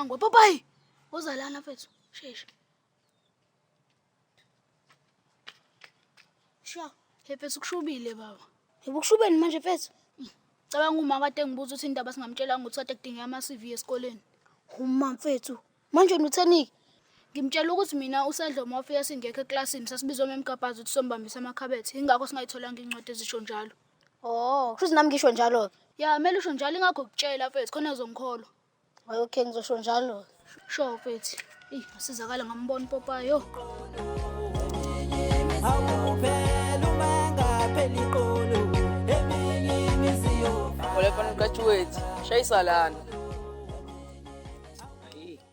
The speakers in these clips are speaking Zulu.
Nangu Popayi. Woza lana mfethu. Shesha. Sure. Hey mfethu kushubile baba. Yebo kushubeni manje mfethu? Cabanga uma kade ngibuza ukuthi indaba singamtshelanga ukuthi kade kudingeka ama-CV esikoleni. Uma mfethu. Manje wena utheni-ke? Ngimtshela ukuthi mina uSedlomo wafika singekho eklasini sasibizwa umemgabhazi ukuthi sombambisa amakhabethe. Ingakho singayitholanga iy'ncwadi ezisho njalo. Oh, kusho ukuthi nami ngisho njalo-ke. Ya, kumele usho njalo ingakho kutshela mfethu khona uzongikholwa. Hayi okay ngizosho njalo-ke. Sure mfethu. Eyi, ngasizakala ngambona uPopayi yo. Wala fana graduate, shayisa lana.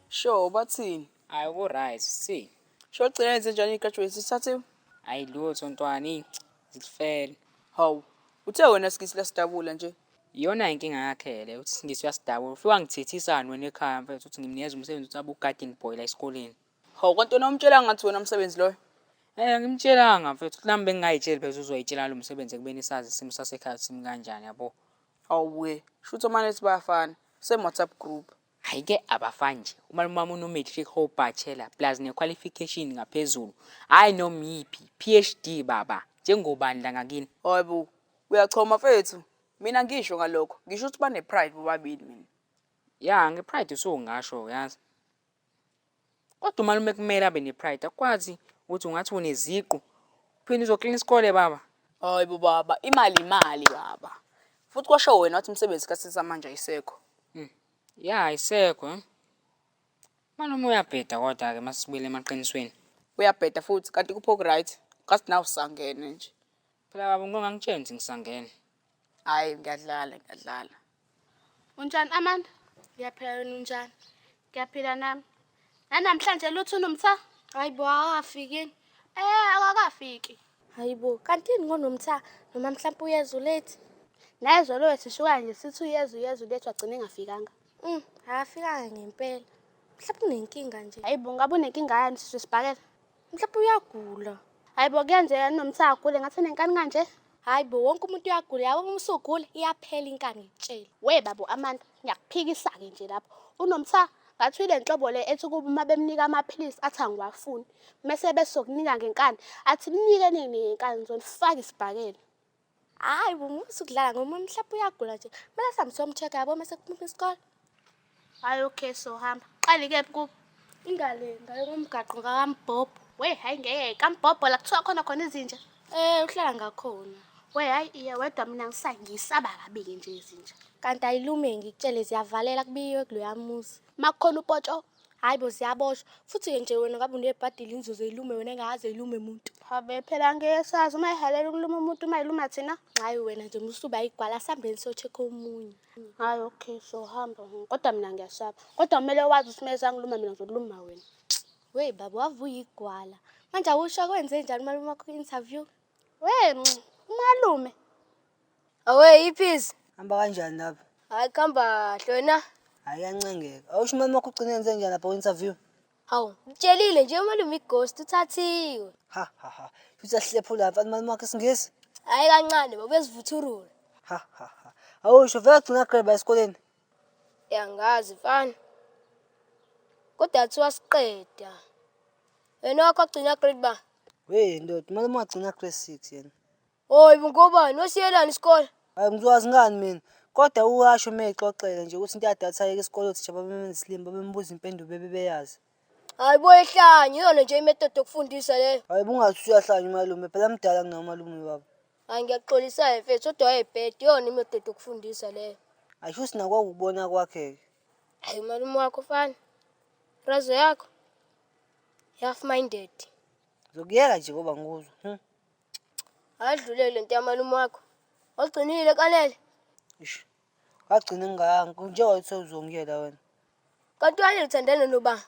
Sure, bathini? Hayi ku-right si. Sure gcina yenze njani i-graduate sithathiwe? Hayi lutho ntwana zifele. Hawu, uthe wena singisi lasidabula nje. Iyona inkinga yakhe le uthi singisi uyasidabula. Ufike wangithethisani wena ekhaya mfethu uthi ngimnikeza umsebenzi ukuthi abe u-garden boy la esikoleni. Hawu, kanti wena umtshela ngathi wena umsebenzi loyo? Eh ngimtshelanga mfethu ukuthi nami bengingayitsheli phela uzoyitshela lo msebenzi ekubeni sazi isimo sasekhaya simi kanjani yabo. Hawu we, shuthi omane bayafana. Same WhatsApp group. Hhayi-ke abafani nje. Umalume wami uno-matric bachelor plus ne-qualification ngaphezulu. Hhayi noma iyiphi, PhD baba. Njengobani la ngakini? Hayibo, uyachoma mfethu. Mina ngisho ngalokho. Ngisho ukuthi bane-pride bobabili mina. Ya, nge-pride usungasho yazi. Kodwa umalume kumele abe ne-pride. Akukwazi ukuthi ungathi uneziqu uphinde uzoklina isikole baba. Hayibo baba, imali imali baba. Futhi kwasho wena wathi umsebenzi kathi samanje ayisekho. Ya, ayisekho. Eh? Malume uyabheda kodwa-ke masibuyele emaqinisweni. Uyabheda futhi kanti kupho right. Kathi nawe usangene nje. Phela baba ngongangitsheli ukuthi ngisangene. Hayi ngiyadlala ngiyadlala. Unjani Amanda? Ngiyaphila wena unjani? Ngiyaphila nami. Nanamhlanje lutho uNomtha? Hayibo akakafiki. Eh akakafiki. Hayibo, kanti yini ngoNomtha noma mhlawumbe uyeza ulethi? Nayizolo wethu shuka nje sithi uyeza uyeza ulethi wagcina engafikanga. Akafikanga ngempela. Mhlawumbe unenkinga nje. Hayibo ngabe unenkinga yani siswe sibhakela. Mhlawumbe uyagula. Hayibo kuyenzeka uNomtha agule ngathi unenkani kanje. Hayibo wonke umuntu uyagula. Yabo uma usugula iyaphela inkani ngikutshela. We babo Amanda, ngiyakuphikisa-ke nje lapho. UNomtha ngathi uyile nhlobo le ethi kuba uma bemnika amaphilisi athi angiwafuni. Mese besokunika ngenkani athi mnike nini ngenkani ngizonifaka isibhakela. Hayi bo musa ukudlala ngoba mhlawumbe uyagula nje. Kumele sihambe siyom-check-a yabo mase kuphuma isikole. Hayi okay sohamba. Qali kephi kubo? Ingale ngale komgaqo ngakambhobho. We hayi ngeke kambhobho la kuthiwa khona khona izinja. Eh uhlala ngakhona. We hayi iya wedwa mina ngisaba kabi-ke nje izinja. Kanti ayilume ngikutshele ziyavalela kubiyiwe kuloya muzi. Makukhona upotsho. Hayi bo ziyaboshwa. Futhi-ke nje wena ngabe unebhadi inzuzo ilume wena engaze ilume muntu. Habe phela ngeke sazi uma ihalela ukuluma umuntu uma iluma thina. Hayi wena nje musuba igwala sihambeni siyo-check-a omunye. Hayi okay sohamba kodwa mina ngiyasaba. Kodwa kumele wazi ukuthi uma esangiluma mina ngizokuluma wena. We baba wavuya igwala. Manje awusho kwenze njani umalume wakho i-interview? We umalume. Awe iphisi. Hamba kanjani lapho? Hayi kuhamba kahle wena. Hayi kuyancengeka. Awusho umalume wakho ugcine enze njani lapho ku-interview? Hawu, ngitshelile nje umalume i-ghost uthathiwe. Ha ha ha. Futhi asihlephula mfana umalume wakho isingisi. Hayi kancane baba uyazivuthurula. Ha ha ha. Awusho vele agcina grade esikoleni. Yangazi mfana. Kodwa athiwa siqeda. Wena wakho agcina grade ba? We ndoda, umalume wagcina grade 6 yena. Hoyi ngobani wasiyelani isikole? Hayi ngizwazi ngani mina. Kodwa uyasho uma exoxela nje ukuthi into yadatha ayeke isikole othisha babemenza isilima babembuza impendulo bebe beyazi. Hayi bo ehlanye iyona nje i-method yokufundisa leyo. Hayi bungathi uyahlanya umalume phela mdala kunawo umalume baba. Hayi ngiyaxolisa mfethu kodwa wayebheda iyona i-method yokufundisa leyo. Ayisho ukuthi nakwakubona kwakhe-ke. Hayi umalume wakho fana. Razo yakho. Half minded. Ngizokuyeka nje ngoba ngikuzwa. Adlule lento yamalume wakho. Wagcinile kanele. Ish. Wagcina ngingayanga njengoba uthe uzongiyela wena. Kanti uyanele uthandana noba?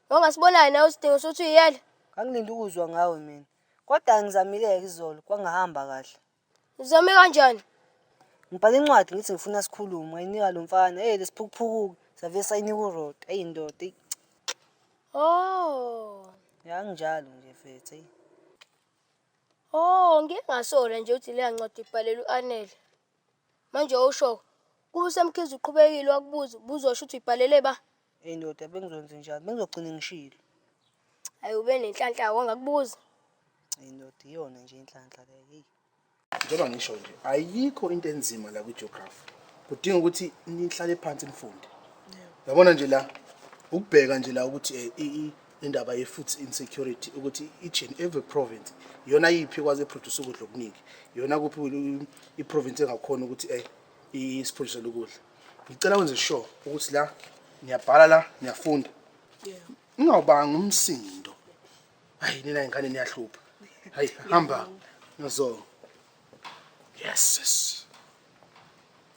Wangasibonayo nawe isidingo sokuthi uyiyele. Ngangilinde ukuzwa ngawe mina. Kodwa ngizamile-ke izolo kwangahamba kahle. Uzame kanjani? Ngibhale incwadi ngithi ngifuna sikhulume ngayinika lo mfana. Hey lesiphukuphuku save sayinika uRodo. Eyi ndoda eyi. Oh. Ya nginjalo nje mfethu eyi. Oh, ngike ngasola nje ukuthi leya ncwadi ibhalelwe u-Anele. Manje awusho, kube uSamkhize uqhubekile wakubuza, ubuzosho ukuthi uyibhalele ba? Eyi ndoda bengizokwenze njani? Bengizogcina ngishilo. Hayi ube nenhlanhla wangakubuza. Eyi ndoda iyona nje inhlanhla leyo. Hey. Njengoba ngisho nje ayikho into enzima la kwi-geography. Kudinga ukuthi nihlale phansi nifunde. Yabona nje la ukubheka nje la ukuthi indaba ye-food insecurity ukuthi each and every province iyona yiphi ekwazi eproduce ukudla okuningi. Iyona kuphi i-province engakhona ukuthi isiproduce ukudla. Ngicela wenze sure ukuthi la niyabhala la niyafunda. Ningawubanga umsindo. Hayi nina ingane niyahlupha. Hayi hamba. Nazo. Yes. Yes.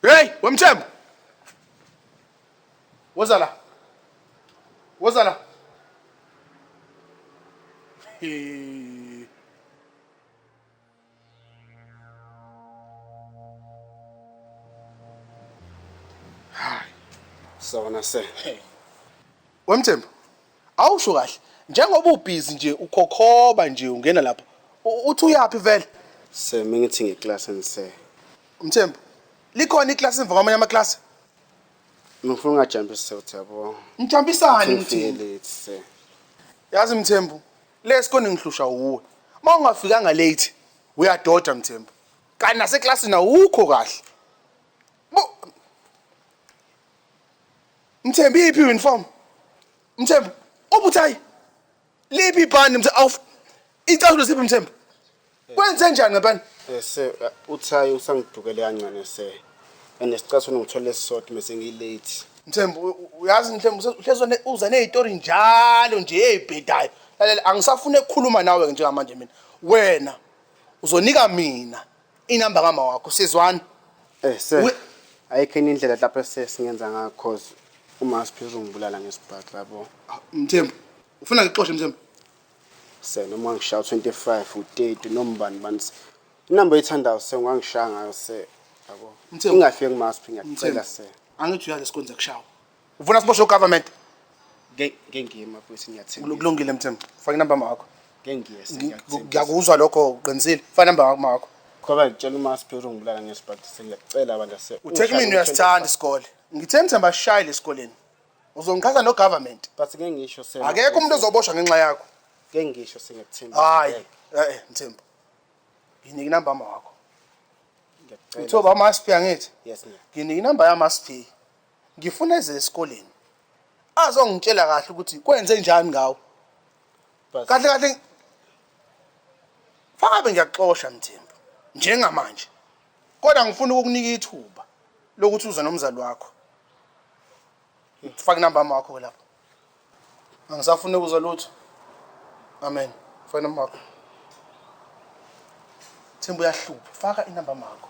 Hey, wemthembu. Woza la. Woza la. Hey. Sawona se. Wemthembu. Awusho kahle. Njengoba ubhizi nje ukhokhoba nje ungena lapha. Uthi uyaphi vele? Se mengithi ngeclass se. Mthembu. Likhona iclass emva kwamanye amaklasi? Ngifuna ungajumpisi se uthi yabo. Ngijampisani Ngifike Mthembu? late se. Yazi Mthembu, lesikole ngihlusha uwe. Uma ungafikanga late, uyadoda Mthembu. Kanti naseklasini awukho kahle. Bo Mthembu iphi uniform? Mthembu, ubuthayi. Liphi ibhandi Mthembu? Awuf. Icathulo siphi Mthembu? Kwenze njani ngempela? Se uthayi usangidukele kancane se. And isicathulo ngithole esisodwa mase ngilate. Mthembu uyazi Mthembu uhlezi uza nezitori njalo nje ezibhedayo. Lalela angisafuni ukukhuluma nawe njengamanje mina. Wena uzonika mina inamba kama wakho sizwana. Se ayikho enye indlela lapha sesingenza ngayo cause uma siphezulu ngibulala ngesibhaxu yabo. Mthembu ufuna ngixoshe Mthembu? Se noma ngishaya 25 u30 noma bani bani. Inamba oyithandayo se ungangishaya ngayo se yabo. Mthembu. Ingafiki kumasiphi ngiyacela Mthembu. se. Angithi uyazi esikonza kushawa. Ufuna siboshwe ugovernment? Ngeke ngiyema futhi ngiyathembisa. Kulungile Mthembu. Faka inamba yakho. Ngeke ngiye se ngiyakuthembisa. Ngiyakuzwa lokho uqinisile. Faka inamba yakho. Ngoba ngitshela umasiphi uzongibulala ngesibhaxu se ngiyacela abantu se. Utheke mina uyasithanda isikole. Ngithe Mthembu ashayile esikoleni. Uzongiqhatha no government. But ngeke ngisho se. Akekho umuntu ozoboshwa ngenxa yakho. Ngeke ngisho se ngiyakuthembisa. Hayi, Mthembu. Nginike inamba yakho. Ngiyacela. Uthiwa ba Masiphi angithi? Yes ngiyacela. Nginike inamba yaMasiphi. Ngifuna eze esikoleni. Azongitshela kahle ukuthi kwenze njani ngawo. Kahle kahle fangabe ngiyaxosha Mthembu njengamanje. Kodwa ngifuna ukukunika ithuba lokuthi uze nomzali wakho. Faka inamba yakho lapho. Angisafuni ukuzwa lutho. Amen. Faka inamba yakho. Mthembu uyahlupha. Faka inamba yakho.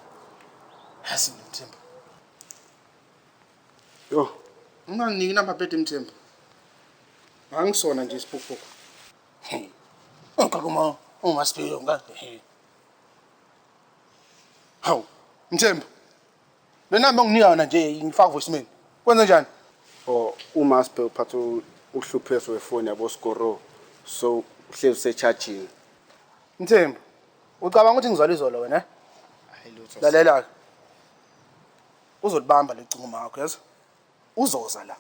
Yazi Mthembu. Yo, unganginiki inamba bhede Mthembu. Angisona nje isiphukuphuku. Hey. Ungakuma ungasiphiyo ngale. Hawu, Mthembu. Le namba onginika yona nje ngifaka voicemail. Kwenze njani? Oh, uma siphe uphatha uhluphezo wefoni yabo skoro. So uhlezi usecharging. Mthembu, ucabanga ukuthi ngizwala izolo wena? Hayi lutho. Lalela ke. Uzolibamba lecingo makho, yazi? Uzoza la.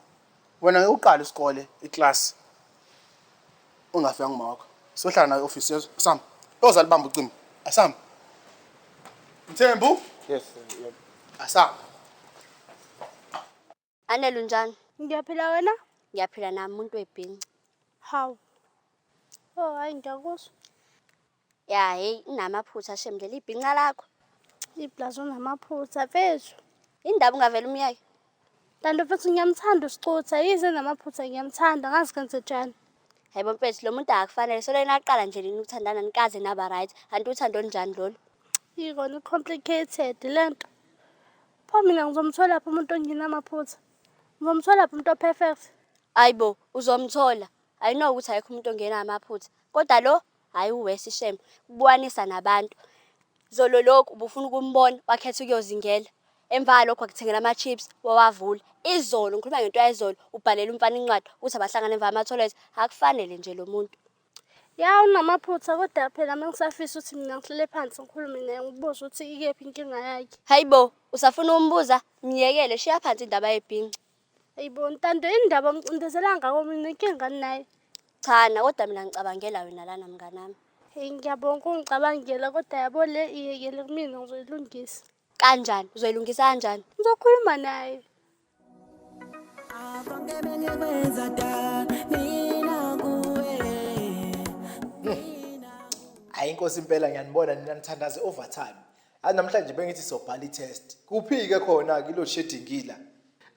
Wena ngeke uqale isikole, iclass. Ungafika ngumama wakho. Sohlala naye office yazi. Sam. Uzoza libamba ucingo. Asam. Mthembu? Yes. Asam. Anele unjani? Ngiyaphila wena? Ngiyaphila nami umuntu webhinci. Hawu. Oh, hayi ngiyakuzwa. Ya hey, inamaphutha shem leli ibhinca lakho. Iblazo unamaphutha mfethu. Indaba ungavela umyeke. Kanti mfethu ngiyamthanda usicutha, yize enamaphutha ngiyamthanda, ngazi kwenzenjani. Hayibo mfethu lo muntu akakufanele solo naqala nje nini ukuthandana nikaze naba right. Anti uthando olunjani lolu? Yikona complicated lento. Pho mina ngizomthola phi umuntu ongenamaphutha? Ngizomthola phi umuntu operfect? Hayibo uzomthola. I know ukuthi ayikho umuntu ongena amaphutha. Kodwa lo hayi uwesi shem. Kubuwanisa nabantu. Zolo lokhu ubufuna ukumbona wakhetha ukuyozingela. Emva lokho akuthengela ama chips wawavula. Izolo ngikhuluma ngento yayizolo ubhalela umfana incwadi uthi abahlangana emva ama toilet akufanele nje lo muntu. Ya unamaphutha kodwa phela mangisafisa ukuthi mina ngihlale phansi ngikhulume naye ngibuze ukuthi ikephi inkinga yakhe. Hayibo usafuna umbuza myekele shiya phansi indaba yebhinci. Ayibo Ntando indaba ngicindezela ngako mina inkinga naye. Cha na kodwa mina ngicabangela wena lana mnganami. Hey ngiyabonga ungicabangela kodwa yabo le iyekele kumina ngizoyilungisa. Kanjani? Uzoyilungisa kanjani? Ngizokhuluma naye. Hayi inkosi impela ngiyanibona nina nithandaze overtime. Hayi namhlanje bengithi sobhala i-test. Kuphi-ke khona-ke ilo shedding ila.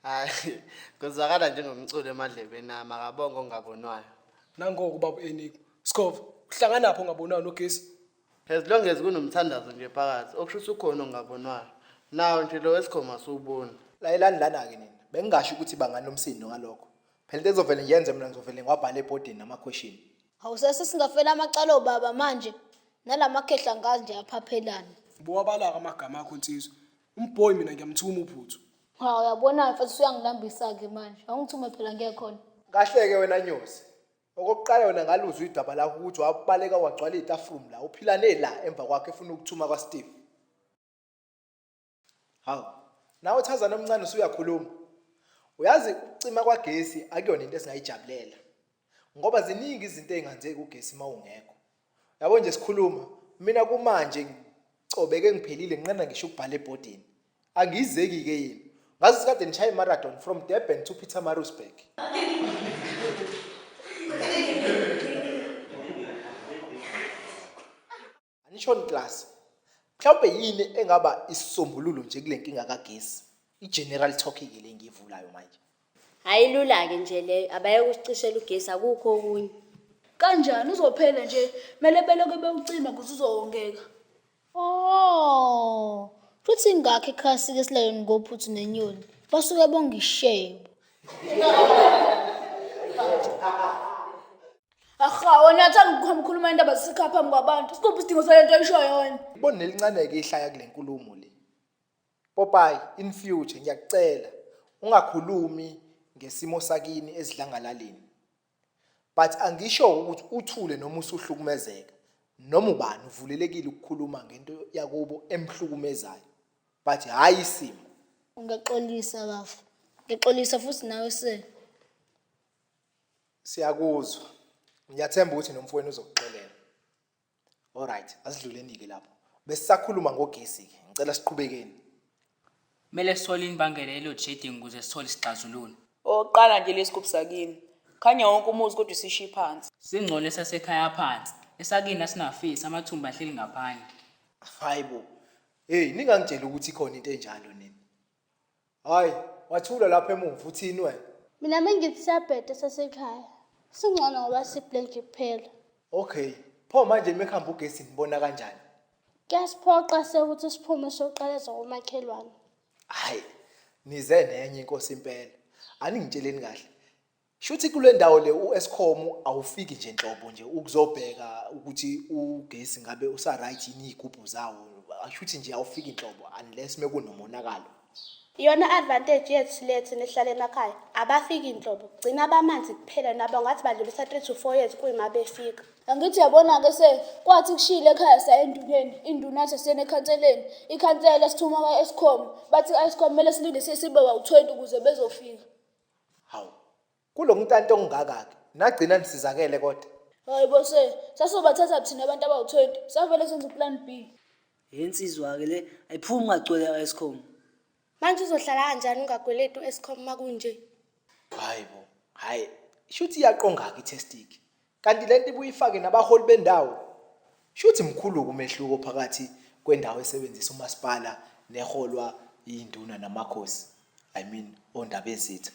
Hayi, kuzwakala njengomculo emadlebeni ami, akabonge ongabonwayo. Nangoku baba Enigma. Skhova, uhlanganaphi ongabonwayo nogesi? As long as kunomthandazo nje phakathi, okusho ukuthi ukhona ongabonwayo. Nawo nje lo esikhoma asiwuboni. Lalelani lana-ke nina. Bengingasho ukuthi bangani umsindo ngalokho. Phela into ezovele ngiyenze mina ngizovele ngiwabhale ebhodini ama-question. Hawu sesingafela amacala obaba manje. Nalamakhehla ngazi nje aphaphelana. Buwabalaka amagama akho nsizwa. Umbhoyi mina ngiyamthuma uphuthu. Hawu uyabona mfethu usuyangilambisa-ke manje. Awungithume phela ngiye khona. Kahle-ke wena Nyosi. Okokuqala wena ngaluzwa idaba lakho ukuthi wabaleka wagcwala iy'tafroom la uphila la emva kwakho efuna ukuthuma kwaSteve. Hawu, nawe Thazana omncane usuyakhuluma. Uyazi ukucima kwagesi akuyona into esingayijabulela. Ngoba ziningi izinto ey'ngenzeki ugesi uma ungekho. Yabo nje sikhuluma, mina kumanje ngicobeke ngiphelile nginqena ngisho ukubhala ebhodini. Angiyizeki-ke yini. Ngazi sikade nishaye i-marathon from Durban to Pietermaritzburg. Anishoni class. Mhlawumbe yini engaba isisombululo nje kule nkinga kagesi? I-general talk-ke le engiyivulayo manje. Hayi lula-ke nje leyo, abayeke usicishela ugesi akukho okunye. Kanjani uzophela nje kumele beloke bewucima ukuze uzowongeka. Oh, futhi ingakho ekhaya sike silale ngophuthu nenyoni. Basuke bonga ishebo. Aha, wena uyathanda ukukhuluma indaba zisekhaya phambi kwabantu. Sikuphi isidingo salento oyishoyo wena? Ibona nelincane-ke ihlaya kule nkulumo le. Popeye, in future ngiyakucela ungakhulumi ngesimo sakini ezidlangalaleni. But angisho ukuthi uthule noma usuhlukumezeka. Noma ubani uvulelekile ukukhuluma ngento yakubo emhlukumezayo. But hhayi isimo. Ngiyaxolisa bafo. Ngiyaxolisa futhi nawe se. Siyakuzwa. Ngiyathemba ukuthi nomfowenu uzokuxolela. Alright, asidluleni-ke lapho. Besisakhuluma ngogesi-ke. Ngicela siqhubekeni. Kumele sithole imbangela ye-load shedding ukuze sithole isixazululo. Okokuqala nje lesigubhu sakini. Khanya wonke umuzi kodwa isishiye phansi. Singcono esasekhaya phansi. Esakini asinafisi, amathumba ahleli ngaphandle. Hayi bo. Hey, ningangitsheli ukuthi ikhona into enjalo nini. Hayi, wathula lapha emuva uthini wena? Mina mengithi siyabheda sasekhaya. Singcono ngoba siblenje kuphela. Okay. Pho manje mekuhamba ugesi nibona kanjani? Kuyasiphoqa sekuthi siphume soqaleza komakhelwane. Hayi, nize nenye inkosi impela. Aningitsheleni kahle. Shuthi kule ndawo le uEskom awufiki nje nhlobo nje ukuzobheka ukuthi ugesi ngabe usa right yini izigubhu zawo. Ashuthi nje awufiki nhlobo unless mekunomonakalo. Iyona advantage yethu le thina esihlala emakhaya. Abafiki nhlobo. Gcina abamanzi kuphela nabo ngathi badlulisa 3 to 4 years kuyima befika. Angithi uyabona-ke se kwathi kushile ekhaya saya enduneni, induna yathi asiyeni ekhanseleni. Ikhansela sithuma ka-Eskom, bathi ka-Eskom kumele silinde siye sibe bawu-20 ukuze bezofika. Hawu. Kulo mntanto ongaka-ke nagcina nisizakele kodwa. Hayi bo se, sasizobathatha thina abantu abawu-20, savele senza uplan B. Yensizwa-ke le ayiphumi ungagcwele Eskom. Manje uzohlala kanjani ungakweleti u-Eskom makunje? Hayi bo. Hayi, shuthi iyaqonga-ke i-test-ke. Kanti lento ibuye ifake nabaholi bendawo. Shuthi mkhulu umehluko phakathi kwendawo esebenzisa umasipala neholwa induna namakhosi. I mean ondaba ezitha.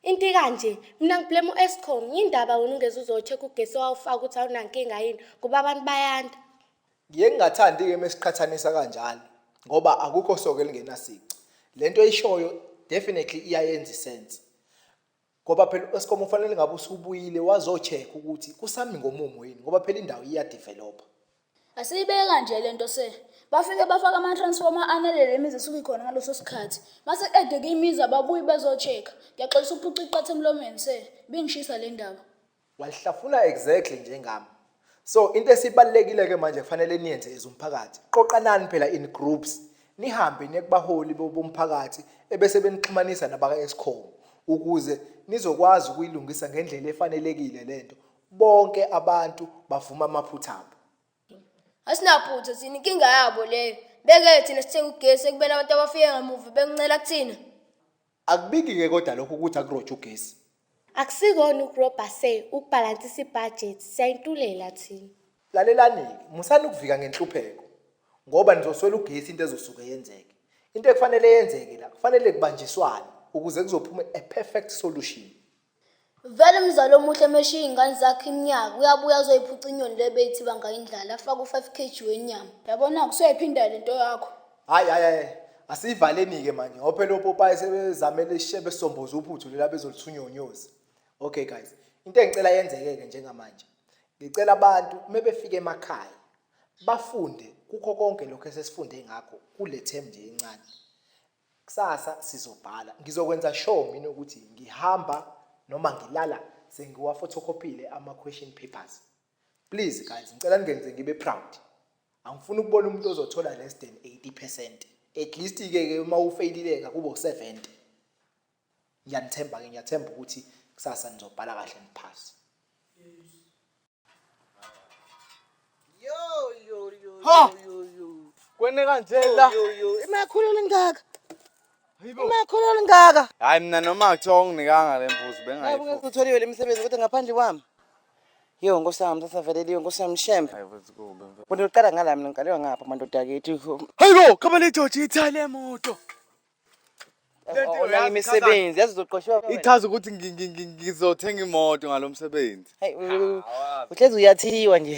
Into kanje, mina ngiblame u-Eskom. Yindaba wena ungeze uzo-check ugesi owawufaka ukuthi awunankinga yini ngoba abantu bayanda. Ngiye ngingathandi-ke mesiqhathanisa kanjalo ngoba akukho soko elingenasici. Lento eyishoyo definitely iyayenza isense. Ngoba phela u-Eskom ufanele ngabe usubuyile wazo-check ukuthi kusami ngomumo yini ngoba phela indawo iyadevelopa. Asiyibeke kanje lento se. Bafike bafaka ama-transformer anele le mizi esuke ikhona ngaleso sikhathi. Mase qedeke imizi ababuyi bezo-check. Ngiyaxolisa ukuphuca iqatha emlomeni se. Bingishisa le ndaba. Walihlafuna exactly njengami. So into esibalulekile-ke manje kufanele niyenze as umphakathi. Qoqanani phela in groups. Nihambe niye kubaholi bomphakathi ebese benixhumanisa nabaka-Eskom. ukuze nizokwazi ukuyilungisa ngendlela efanelekile lento. Bonke abantu bavuma amaphutha abo. Asinaphutha thina, inkinga yabo leyo. Beke thina sithenga ugesi ekubeni abantu abafike ngamuva bekuncela kuthina. Akubiki-ke kodwa lokho ukuthi akurojwe ugesi. Akusikona ukurobha se ukubhalansisa ibhajethi siyayintulela thina. Lalelani-ke, musani ukuvika ngenhlupheko ngoba nizoswela ugesi into ezosuke yenzeke. Into ekufanele yenzeke la, kufanele kubanjiswane ukuze kuzophuma a perfect solution. Vele umzali omuhle meshiya iy'ngane zakhe iminyaka uyabuya azoyiphuca inyoni le beyithiba ngayo indlala afake u-five kg wenyama. Yabona kusuyayiphinda le nto yakho. Hayi hayi hayi asiyivaleni-ke manje ngoba phela opopayi sebezamele ishebe esomboza uphuthu lela bezolithunyonyozi. Okay guys, into engicela yenzeke-ke njengamanje ngicela abantu uma befika emakhaya bafunde kukho konke lokho esesifunde ngakho kule term nje encane. Kusasa sizobhala. Ngizokwenza sure mina ukuthi ngihamba noma ngilala sengiwafothokophile ama-question papers. Please guys, ngicela ningenze ngibe proud. Angifuni ukubona umuntu ozothola less than 80%. At least ke ke uma ufeyilile kube u-70. Ngiyanithemba ke, ngiyathemba ukuthi kusasa nizobhala kahle niphase. Ha! Kwene kanje la. Imakhulu lingaka. Imakhulu lingaka. Hayi mina noma kuthiwa unginikanga le mbuzi Hayi bengayifuni. ungeke utholiwe le misebenzi kodwa ngaphandle kwami. Yo nkosi yami sasaveleliwe nkosi yami shembe. Hayi futhi kubi. mfethu. Wena uqala ngala mina ngiqalewa ngapha mandoda akithi. Hayibo, khaba le George ithale emoto. Lento Ona uyazi imisebenzi yazi uzoqoshwa. Ichaza ukuthi ngizothenga imoto ngalo msebenzi. Hayi uhlezi uyathiwa nje.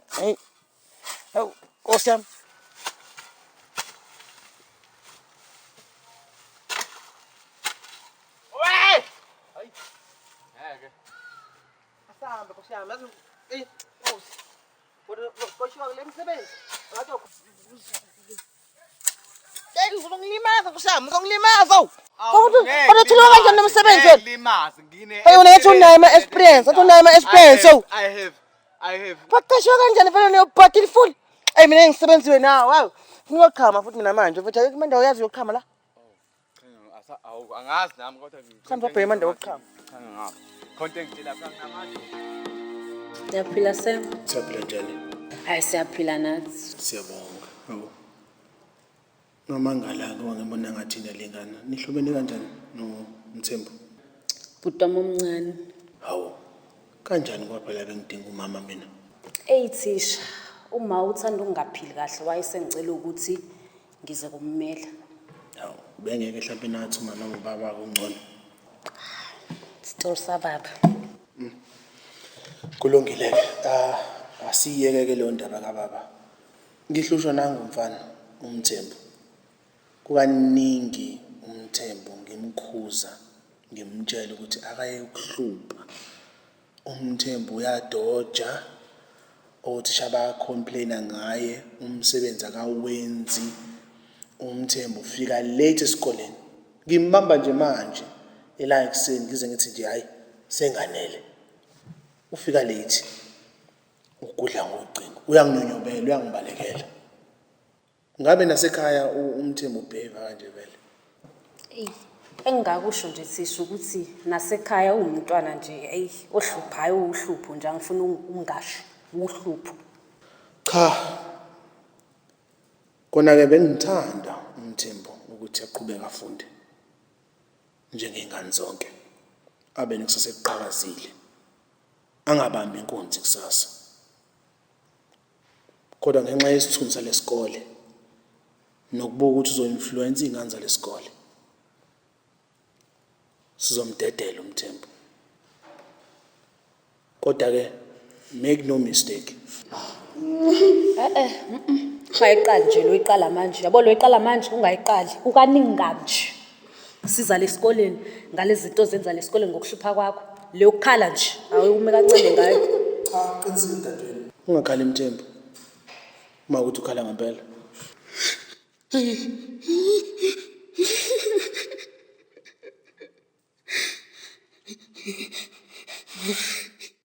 Hayi. Hawu nkosi yami. Ngeke. Asambe nkosi yami yazi eh nkosi. Wena uzoqoshwa kule misebenzi. Ngathi Hey uzongilimaza nkosi yami uzongilimaza. Kodwa kodwa uthola kanjani lo msebenzi wena? Limazi ngine. Hey wena ngathi unayo ama experience, ngathi unayo ama experience. So I have. baqashwe kanjani vele niyobhadila full. Hey mina ngisebenziwe nawe. Hawu. Ngiyaqhama futhi mina manje futhi ayikho indawo yazi yokuqhama la. Awu angazi nami kodwa Mhlawumbe ubheke manje yokuqhama. Cha ngapha. Khonto engitshela kanginamandla. Siyaphila Sam. Siyaphila njani? Hayi siyaphila nathi. Siyabonga. Hawu. Ngamangala-ke wangibona ngathi niyalingana. Nihlobene kanjani noMthembu? Bhuti wami omncane. Hawu. Kanjani ngoba phela bengidinga umama mina. Eyi thisha, uma uthanda ukungaphili kahle wayesengicela ukuthi ngize kummela. Hawu, bengeke mhlawumbe nathi umama ngubaba kungcono. Isitori sababa. Kulungile-ke. Ah, asiyeke-ke leyo ndaba kababa. Ngihlushwa nangu mfana uMthembu. Kukaningi uMthembu ngimkhuza, ngimtshela ukuthi akaye ukuhlupha. UMthembu uyadoja, othisha bayacomplaina ngaye, umsebenzi akawenzi. UMthembu ufika late esikoleni. Ngimbamba nje manje ela ekuseni ngize ngithi nje hayi senganele. Ufika late. Ugudla ngocingo, uyanginyonyobela, uyangibalekela. Ngabe nasekhaya uMthembu ubheva kanje vele. Eyi, engingakusho nje thisha ukuthi nasekhaya uwumntwana nje eyi ohluphayo uwuhlupho nje angifuni ukungasho uwuhlupho. Cha. Kona-ke bengithanda uMthembu ukuthi aqhubeke afunde njengey'ngane zonke. Abe nekusasa eliqhakazile. Angabambi inkunzi kusasa. Kodwa ngenxa yesithunzi salesikole nokubuka ukuthi uzo-influence iy'ngane zalesikole sizomdedela uMthembu. Kodwa-ke make no mistake. Eh ungayiqali nje lo iqala manje. Yabo lo iqala manje ungayiqali. Kukaningi kabi nje. Siza lesikoleni ngalezi zinto ozenza lesikoleni ngokuhlupha kwakho. Le yokukhala nje awume kancane ngayo. Cha, qinisile dadewenu. Ungakhali Mthembu. Uma ukuthi ukhala ngempela.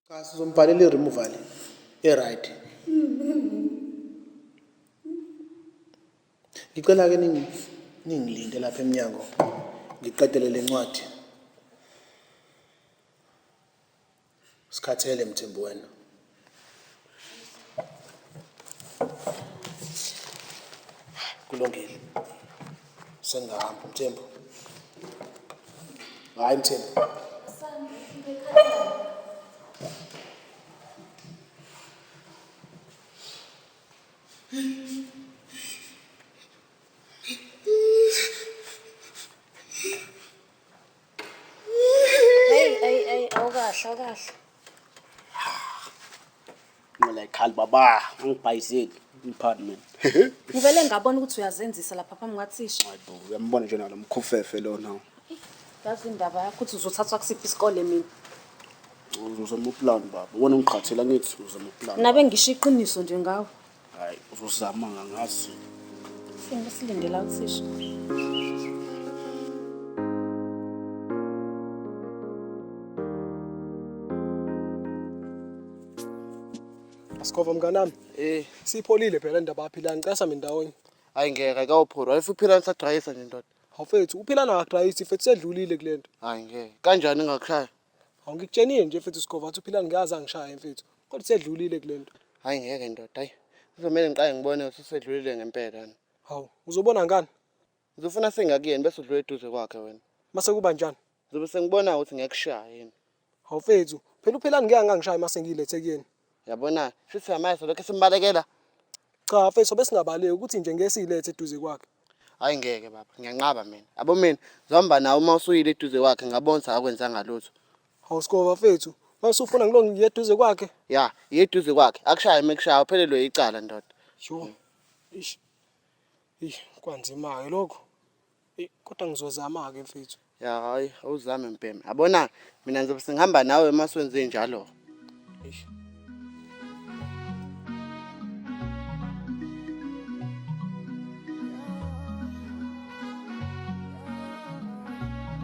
Cha, sizombhalela i-removal e-right. Ngicela-ke ningilinde lapha emnyango ngiqedele le ncwadi. Sikhathele Mthembu wena. Kulungile. Sengahamba Mthembu. Hayi Mthembu. Hey, hey, hey, awukahle, awukahle. Ngicela ikhali baba, angibhayizeli ngiphani mina. Ngivele ngabona ukuthi uyazenzisa lapha phambi kwathisha. Hayibo, uyambona nje nalo mkhufefe lona. Yazi indaba yakho ukuthi uzothathwa kusiphi isikole mina. Uzozama uplan baba. Wena ungiqhathela ngithi uzama uplan. Nabe ngisho iqiniso nje ngawe. Hayi, uzozama ngangazi. Singe silindela uthisha. Asikhova mnganami. Eh, Sipholile phela indaba yaphilani ngicela sami ndawonye. hayi ngeke akawupholi. Wayefe uphilani sadrayisa nje ndoda. Hawu mfethu, uphilani akadrayisi mfethu sedlulile kule nto. Hayi ngeke. Kanjani engakushaya? Hawu ngikutshenile nje mfethu Sikhova wathi uphilani ngeke angishaye mfethu. Kodwa sedlulile kule nto. Hayi ngeke ndoda, hayi. Kuzomele ngiqale ngibone ukuthi usedlulile ngempela yini. Hawu, uzobona ngani? Ngizofuna sengakuyena bese udlule eduze kwakhe wena. Mase kuba njani? Ngizobe sengibona ukuthi ngiyekushaya yini. Hawu mfethu, phela uphilani ngeke angangishayi mase ngiyilethe kuyena. Yabona, sithi manje lokho simbalekela. Cha mfethu besingabaleki ukuthi nje ngeke siyilethe eduze kwakhe. Hayi ngeke baba, ngiyanqaba mina. Yabo mina, zohamba nawe uma usuyile eduze kwakhe ngabona ukuthi akakwenzanga lutho. Hawu Sikhova mfethu, mase ufuna ngilo ngiye eduze kwakhe. Ya, iye eduze kwakhe. Akushaye mekushaya uphelelwe icala ndoda. Sho. Ish. Ish, kwanzima-ke lokho. Eyi, kodwa ngizozama-ke mfethu. Ya hayi, awuzame mbhemi. Yabona, mina ngizobe sengihamba nawe uma swenze njalo. Eish.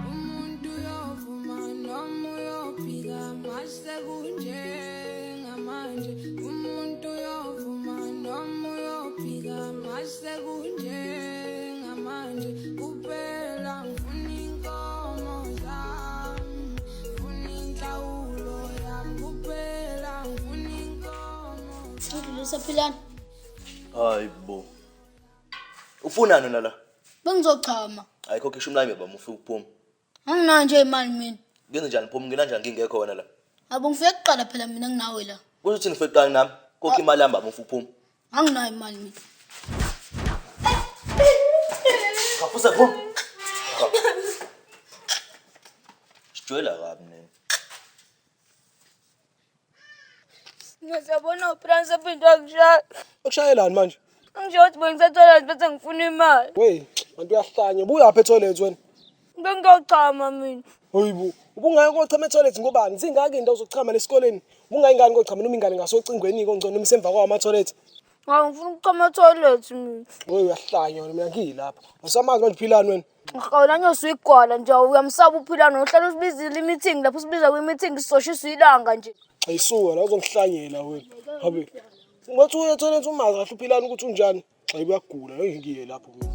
Umuntu uyovuma noma uyophika mase kunjengamanje. Umuntu uyovuma noma uyophika mase kunjengamanje. Kuphela ngifuna inkomo zami, ngifuna inhlawulo yami. Kuphela ngifuna inkomo. Ngidlulisa Philani. Hayi bo. Ufunani wena la? Bengizochama. Ayikho khishwa umlami baba ufika ukuphuma. Anginayo nje imali mina. Ngenze njani phuma ngena njani ngingekho wena la? Abo ngifike kuqala phela mina nginawe la. Kusho uthini ufike kuqala nami? Kokha imali yami baba ufika ukuphuma. Anginayo imali mina. Kafusa phuma. Sijwayela kabi nini. Ngiyabona uPrance ephinde angishaya. Ukushayelani manje? Ngisho ukuthi bengisetoilet bese ngifuna imali. Wey, kanti uyahlanya. Ubuyaphi etoilet wena? Bengiyochama mina. Hayibo, ubungaya kochama etoilet ngobani? Zingaki indawo zokuchama lesikoleni? Ubungaya ingane kochama noma ingane ngasocingweni kongcono noma isemva kwawo ama-toilet? Hawu ngifuna ukuchama etoilet mina. Wey uyahlanya wena mina ngiyilapha. Awusamazi manje uphilani wena? Wena nyosi uyigwala nje uyamsaba uphilani uhlala usibizile i-meeting lapho usibiza kwi-meeting sisoshiswa ilanga nje. Ayisuka la uzongihlanyela wena. Habe. Ungathi uye etoilet umazi kahle uphilani ukuthi unjani? Hayi uyagula, hey ngiye lapho mina.